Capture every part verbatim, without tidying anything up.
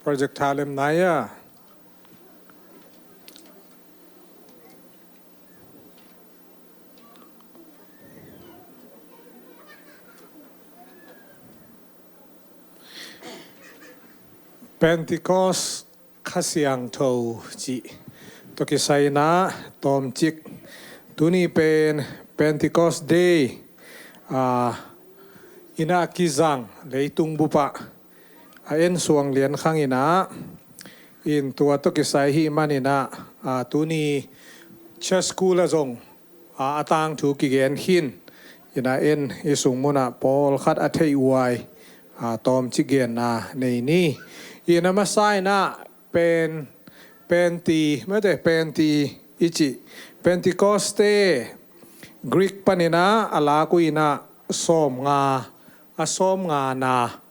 Project thalem nai a. Pentecost Kha Siangtho cih tawh kisai-in ah tawmcik, tuni pen Pentecost Day, aa, in ah kizang leitung bup ah a en suang lian khang in ah, in tua tawh kisai ahih manin ah, aa, tuni church school ah zong, aa, a tangthu kigen khin in ah, en i sung mun ah pawlkhat a theih uh ai, aa, tawmcik genna nei ni. In a masa in ah pen, penti, mete, penti i cih, Pentecoste, Greek panin ah a lak uh in ah sawmnga, a sawmnga na,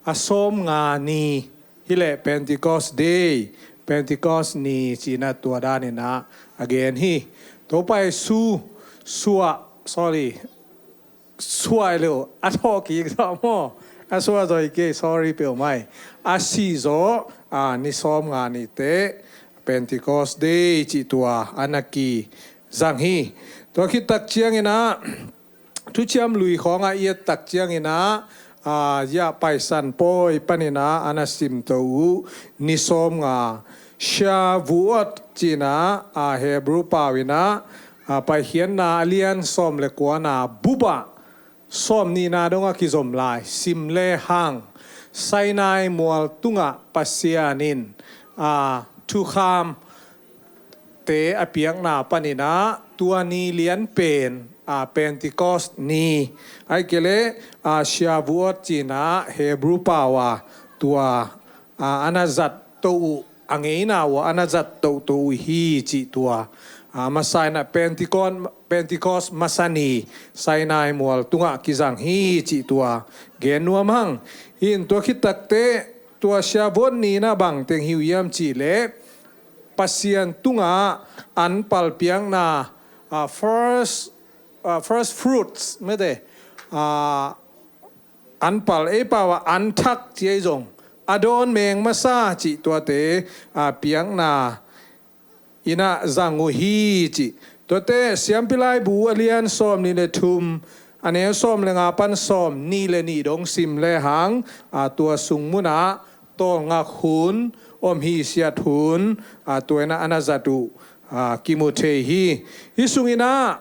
a sawmnga ni hi leh Pentecost Day, Pentecost ni ci-in ah tua danin ah a gen hi. Topa Jesu suah, sorry, suah lo, a thawhkik zawh maw, a suah zaw hi kei, sorry peuhmah hi. A sih zawh, a, ni sawmnga ni teh Pentecost Day cih tua a na kizang hi. Tua khit tak ciangin ah Thuciam Lui khawng ah i et tak ciangin ah, aa, Ziah Paisan Pawi panin ah a na simto uh ni sawmnga, Shavuot ci-in ah, aa, Hebrew pau in ah, aa, Paikhiatna a lian sawm le kuana bup ah sawmnihna dong a kizom lai, sim le hang, Sinai mual tungah Pasian in, aa, thukham te a piakna panin ah tua ni lian pen, aa, Pentecost ni, ahih kei leh, aa, Shavuot ci-in ah Hebrew pau ah tua, aa, a na zat toh uh, a ngeina uh ah a na zat tohtoh uh hi cih tua, aa, masa in ah Pentecost, Pentecost masa ni Sinai mual tungah kizang hi cih tua gen nuam hang. In tua khit tak teh tua Shavuot ni in ah bang teng hi uh hiam cih leh Pasian tungah anpal piakna, ah, first, ah, first fruits, mete, ah, anpal, ei pau ah anthak ci ahi zong, a dawn meng masa cih tuate, ah, piakna in ah zang uh hi cih. Tuate Siampi Laibu a lian sawmnih le thum, a neu sawm le nga pan sawmnih le nih dong sim le hang, aa, tua sung mun ah tawlngak hun, om hihsiat hun, aa, tua in ah a na zat uh, aa, kimu thei hi. Hih sungin ah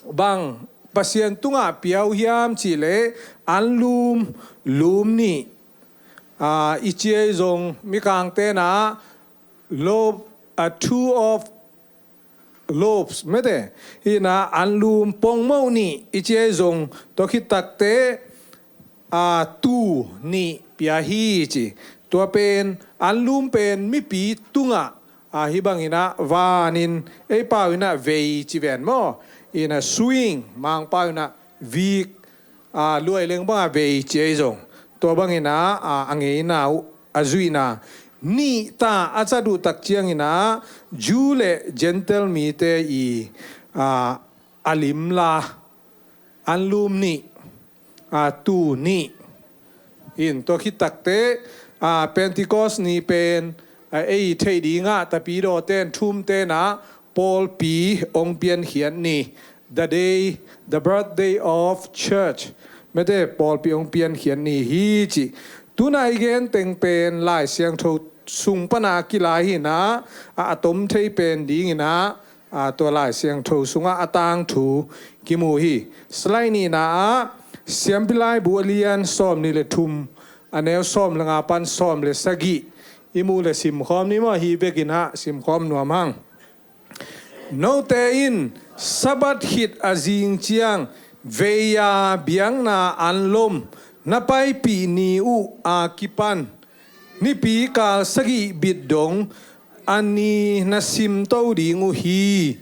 bang Pasian tungah pia uh hiam cih leh anlum, lum nih, aa, i ci ahi zong Mikangte in ah loaf, a two of loaves, mete, hi in ah anlum pongmoh nih i ci ahi zong, tua khit tak teh, aa, tuu nih pia hi ci. Tua pen, anlum pen mipi tungah, aa, hih bangin ah vanin, ei pau in ah vei ci ven maw, in ah swing, Mangpau in ah vik, aa, luai leng bang ah vei ci ahi zong, tua bangin ah, aa, a ngeina uh a zuihna, nih ta a zat uh tak ciangin ah Jew le Gentile mite i, aa, a limla, anlum nih, aa, tuu nih. In tua khit tak teh, aa, Pentecost ni pen, aa, ei theih ding ah Tapidawte in, Thumte in ah pawlpi hong piankhiat ni, the day, the birthday of church, mete, pawlpi hong piankhiat ni hi ci. Tu-in ah i gen teng pen Lai Siangtho sung pan a kila hi in ah, a, a tom thei pen dingin ah, aa, tua Lai Siangtho sungah a tangthu kimu hi. Slide nihna ah Siampi Laibu a lian sawmnih le thum, a neu sawm le nga pan sawm le sagih i muh leh simkhawm ni maw, hih vekin ah simkhawm nuam hang. Note in Sabbath khit a zing ciang vei-a biakna anlum na paipih ni uh a kipan nipi kal sagih bit dong a ni na simto ding uh hi.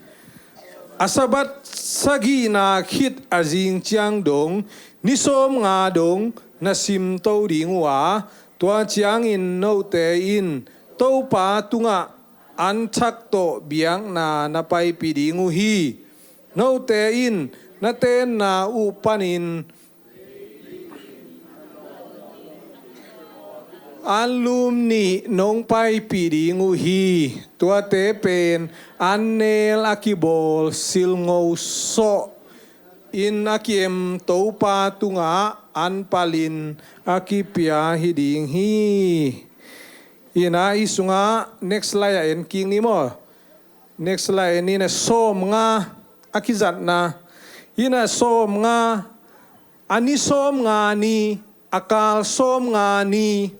A Sabbath sagihna khit a zing ciang dong ni sawmnga dong na simto ding uh a, tua ciangin note in Topa tungah anthak tawh biakna na paipih ding uh hi. Note in na tenna uh panin Anlum nih nong paipih ding uh hi. Tuate pen annel a kibawl silngo sawh in a ki-em Topa tungah anpalin a kipia hi ding hi. Ina i sungah next slide ah en kik ni maw. Next slide en ni na sawmnga a kizatna. Ina sawmnga, a ni sawmnga ni, a kal sawmnga ni,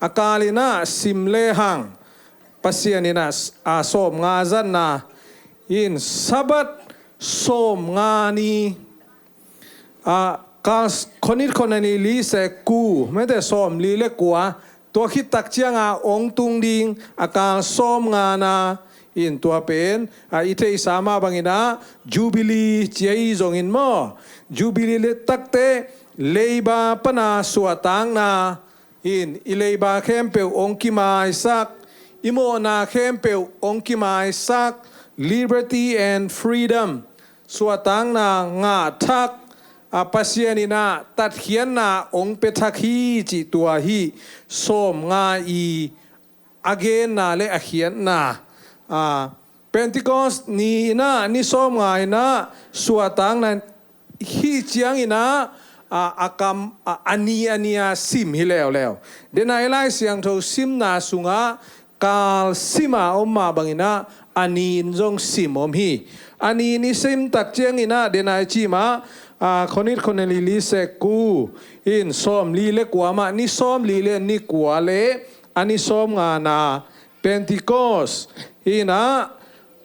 a kal ina sim lehang Pasian ina a sawmnga zatna in Sabbath sawmnga ni. A kal Korinth khonani li se ku mete sawmli le kua, tua khit tak cianga ong tung ding a kal sawmnga na in tua pen a i theihsa mah bangina Jubilee cia i zongin maw. Jubilee le takte leiba pana suahtakna in i leiba khempeuh ong kimaisak, i mawhna khempeuh ong kimaisak, liberty and freedom, suahtakna ngah thak, a Pasian ina tatkhiatna ong pia thak hi cih tua hi. Sawmnga i a genna le a khiatna. A Pentecost ni ina ni sawmnga ina suahtakna hih ciang ina a, a kam a, a ni a ni a sim hi leuleu. Denai Lai Siangtho simna sungah kal sima om mah bangina a ni in zong sim om hi. A ni in i sim tak ciang ina denai cima a Korinth khonani li se ku in sawmli le kua mah ni sawmli le ni kua le a ni sawmnga na Pentecost ina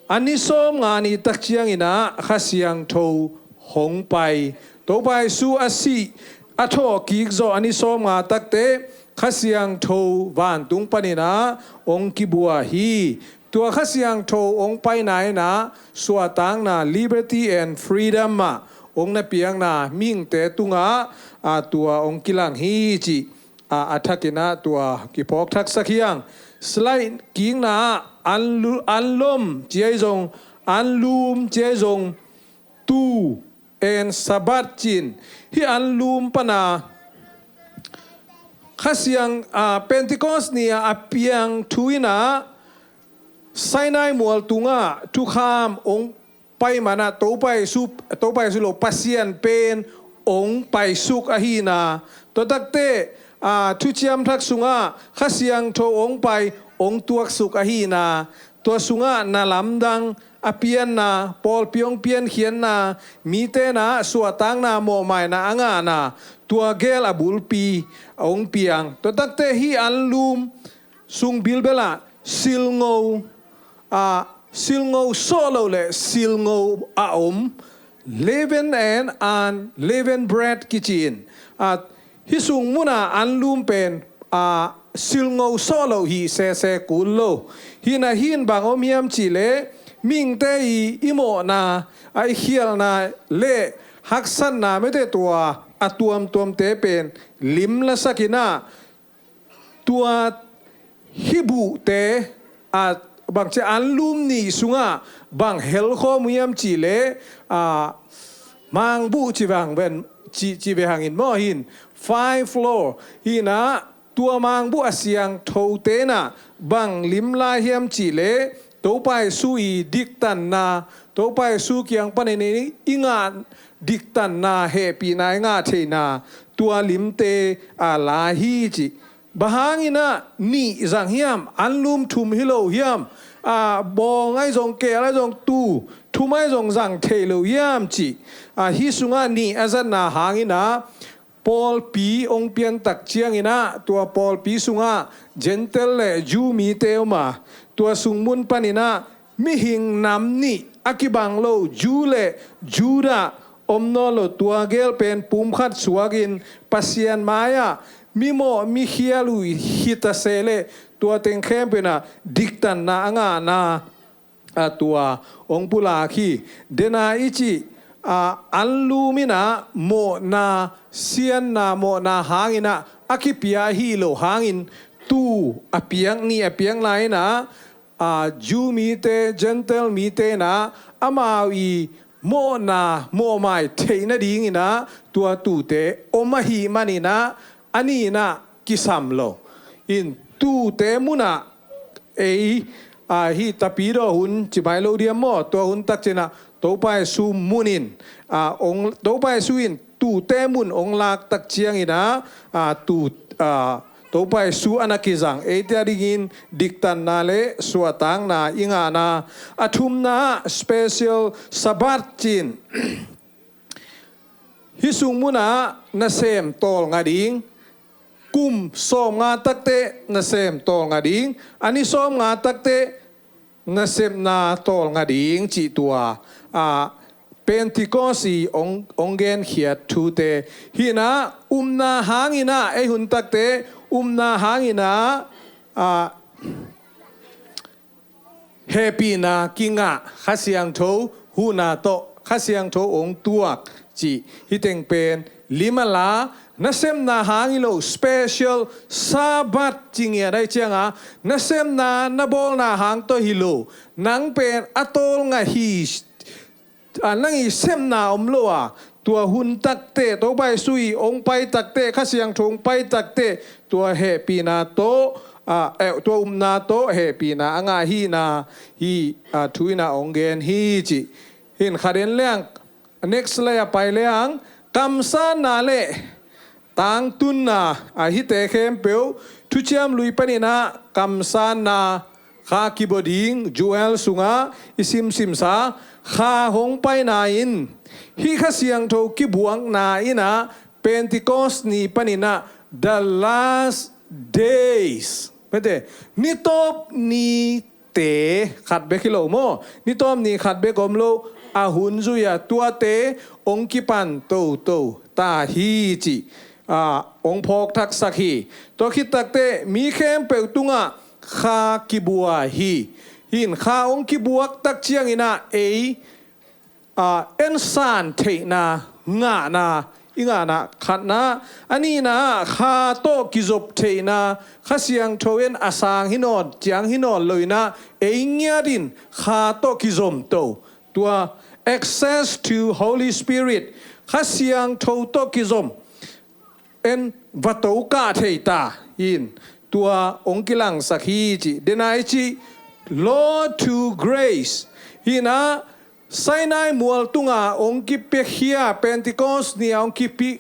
a ni sawmnga ni tak ciang ina Kha Siangtho hong pai. Topa Jesu a sih a thawh kik zawh a ni sawmnga takte Kha Siangtho vantung panina ong kibua hi. Tua Kha Siangtho ong paina ina suahtakna liberty and freedom ah ong na piakna mihingte tungah a tua ong kilang hi cih a, a thak ina tua kiphawk thaksak hiang. Slide kikna ah an lu-, anlom cia i zong, anlum cia i zong, tu en Sabbath cin. Hih anlum pana Kha Siang a, Pentecost ni a, a piang thu ina Sinai mual tungah thukham ong pai mana Topa Jesu, Topa Jesu lo Pasian pen ong paisuk ahina. Tua takte a, thuciam thak sungah Kha Siangtho ong pai ong tuaksuk ahina. Tua sungah na lamdang a pianna, pawlpi ong piankhiatna, mite na suahtakna mawhmaina a ngahna, tua gel a bulpi ong piang. Tua takte hih anlum sung bilbela silngo a, silngo sawh lo le silngo a om, leaven and unleavened bread kici in a, hih sung muna anlum pen a, silngo sawh lo hi sese kul lo. Hina hin bang om hiam cih le mihingte i, i mawhna a, i khialhna le haksatna mete tua a tuamtuamte pen lim lasak ina tua hih buhte a, bangci anlum nih sungah bang helkhawm uh hiam cih le a, mangbuh ci vang ven ci, ci ve hangin maw hin five floor hina tua mangbuh a siangthote na bang lim lai hiam cih le Topa Jesu i diktanna, Topa Jesu kiang panin i ngah diktanna, hehpihna i ngah theihna tua limte a lai hi ci. Bang hangina nih zang hiam, anlum thum hi lo hiam, a, bawng ai zong, keel ai zong, tu thum ai zong zang thei lo hiam ci. A, hih sungah nih a zatna hangina pawlpi ong piantak ciangina tua pawlpi sungah Gentile le Jew mite oma, tua sungmun panina mihing nam nih a kibang lo Jew le Judah om nawn lo tua gel pen pumkhat suakin Pasian mai-ah mimawh mikhial uh hita se le tua teng khempeuh ina diktanna a ngahna a tua ong pulak hi. Dena i cih a, anlum ina mawhna sianna mawhna hangina a kipia hi lo hangin tu a piak ni a piak lai ina a, Jew mite, Gentile mite ina amau i mawhna mawhmai theih nadingina tua tute om ahih manina a nina kisam lo. In tute munah ei, a, hih tapidaw hun ci mai lo diam maw, tua hun takcianah Topa Jesu munin, a, ong, Topa Jesu in tute mun ong lak takcianginah, a, tu, a, Topa Jesu a na kizang eite a dingin diktanna le suahtakna i ngahna a thumna ah special Sabbath cin. Hih sung munah nasem tawlnga ding, kum sawmnga takte nasem tawlnga ding, a ni sawmnga takte nasepna tawlnga ding cih tua, a, Pentecost i ong, ong genkhiat thute. Hinah upna hanginah, ei hun takte upna hanginah, a, hehpihna kingah, Kha Siangtho huhna tawh Kha Siangtho ong tuak cih hih teng pen limala, nasepna hang hi lo, special Sabbath ci ngiat ahih cianga, nasepna na bawlna hang tawh hi lo, nang pen a tawlnga hi, a, nang i sepna om lo a, tua hun takte, Topa Jesu i ong pai takte, Kha Siangtho ong pai takte, tua hehpihna tawh, a, eh, tua upna tawh hehpihna a ngah hihna hi, a, thu inah ong gen hi cih. Hin khat en leng, next lei a pai leng, kamsanna le tangtunna, a, hihte khempeuh Thuciam Lui paninah kamsanna kha kibuak ding, Joel sungah i simsimsa kha hong paina in hih Kha Siangtho kibuakna inah Pentecost ni paninah the last days. Mete, ni tawp nite khat bek hi lo maw? Ni tawp ni khat bek om lo, a hun zui a tuate ong kipan toto ta hi cih, a, ong phawkthaksak hi. Tua khit takte mi khempeuh tungah kha kibua hi. Hin kha ong kibuak takcianginah ei, a, ensan theihna, ngahna, i ngahna khatna, a nihna ah kha tawh kizop theihna, Kha Siangtho in a sang hi nawn, ciang hi nawn loinah ei ngiatin kha tawh kizom to. Tua access to Holy Spirit, Kha Siangtho tawh kizom en va to kah thei ta in tua ong kilangsak hi cih. Denai cih law to grace. Hinah Sinai mual tunga ong kipiakhia, Pentecost ni a ong kipi,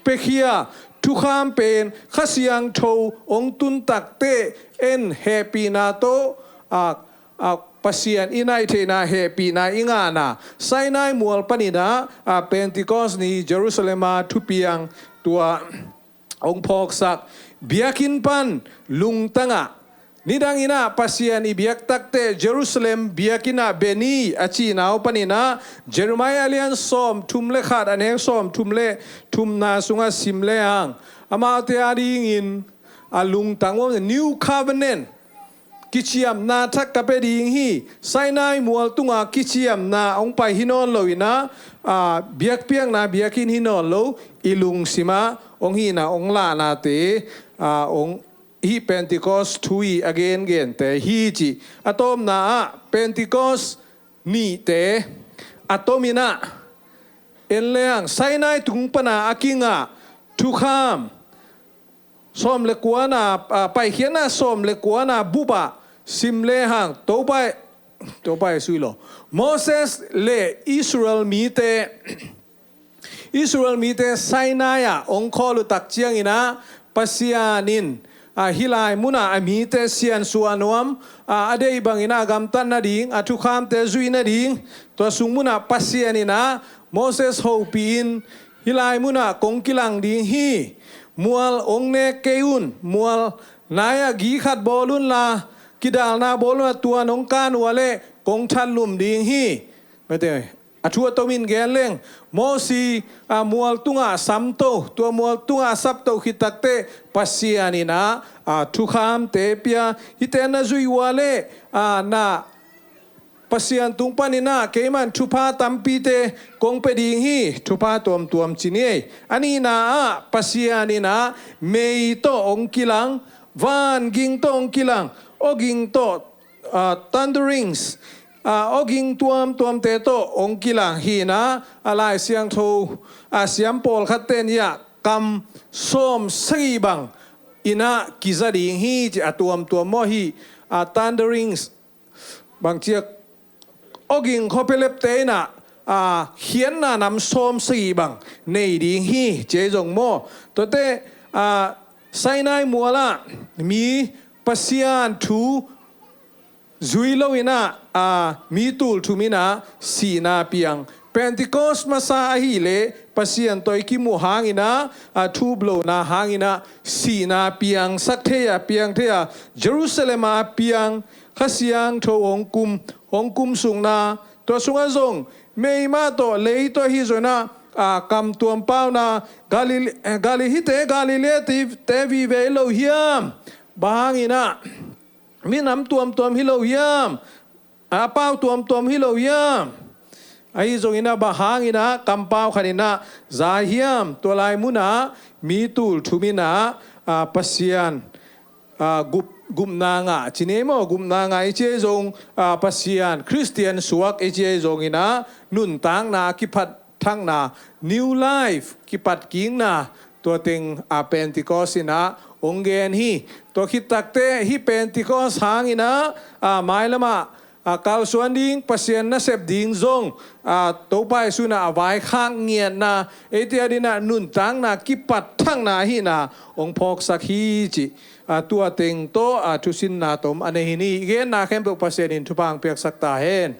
piakhia thukham pen Kha Siangtho ong tun takte en hehpihna tawh, a, a, Pasian i naih theihna hehpihna i ngahna. Sinai mual paninah, a, Pentecost ni Jerusalem a thupiang tua ong phawksak. Biakinn pan lungtangah, nidanginah Pasian i biak takte Jerusalem biakinnah Beni a cihna uh paninah Jeremiah a lian sawmthum le khat, a neu sawmthum le thumna sungah sim lehang, amaute a dingin a lungtang uh, New Covenant kiciamna thak ka pia ding hi. Sinai mual tunga kiciamna ong pai hi nawn loinah, a, biakpiakna biakinn hi nawn lo, i lungsimah ong hihna ong lahnate, a, ong hih Pentecost thu i a gengente hi cih. A tawpna ah Pentecost nihte a tominah en lehang Sinai tung pana a kingah thukham sawm le kuana, a, Paikhiatna sawm le kuana bupah sim lehang Topa, Topa Jesu hi lo, Moses le Israel mite, Israel mite Sinai ah ong khawl uh takcianginah Pasian in, a, hih lai munah a mite siansuah nuam, a, a deih banginah a gamtat nading, a thukhamte zuih nading, tua sung munah Pasian inah Moses hopih in, hih lai munah kong kilang ding hi. Mual ong nek kei un, mual nai-ah gi khat bawl unla, kidalna bawl unla, tua nong kan uh a leh kong thatlum ding hi. Mete, a thu a tomin gen leng, Mosi, a, mual tungah samto, tua mual tungah a sapto khit takte Pasian inah, a, thukhamte pia, hihte na zuih uh a leh, a, na Pasian tung paninah keiman thupha tampite kong pia ding hi, thupha tuamtuam ci ni ei. A nihna ah Pasian inah mei tawh ong kilang, van ging tawh ong kilang, aw ging tawh, a, thunderings, a, aw ging tuamtuamte tawh ong kilang hinah, a, Lai Siangtho, a, siam pawlkhatte ni-ah kam sawm sagih bang in ah kiza ding hi ci. A tuamtuam maw, hih a thunderings bangciak awging khuaphialepte in ah a khiatna nam sawm sagih bang nei ding hi ci ahi zong maw. Tuate a Sinai mualah mi Pasian thu zui lo in ah a mi tul thum in ah sihna piang. Pentecost masa ahih leh Pasian tawh i kimuh hangin ah a thuplohna hangin ah sihna piangsak thei a, piang thei a, Jerusalem ah piang, Kha Siangtho hong kum, hong kum sungna, tua sungah zong meima tawh lei tawh hi zong in ah a kam tuam pauna, Galil-, Galil-, hihte Galilee te vive lo hiam? Bang hangin ah minam tuamtuam hi lo hiam? A pau tuamtuam hi lo hiam? Ahi zongin ah bang hangin ah kampau khat in ah za hiam? Tua lai munah mi tul thum in ah a Pasian a gup, gupna ngah ci ni maw, gupna ngah i ci ahi zong a Pasian Khristian suak i ci ahi zongin ah nuntakna kiphat thakna, new life, kipatkikna, tua teng a Pentecost in ah hong gen hi. Tua khit takteh hih Pentecost hangin ah a mailamah a kalsuan ding, Pasian nasep ding zong a Topa Jesu in ah a vaikhak ngiatna, eite adingin ah nuntakna kipat thakna ahihna hong phawksak hi ci. A tua teng tawh a thusinna tom a nei hi ni. Genna khempeuh Pasian in thupha hong piaksak ta hen.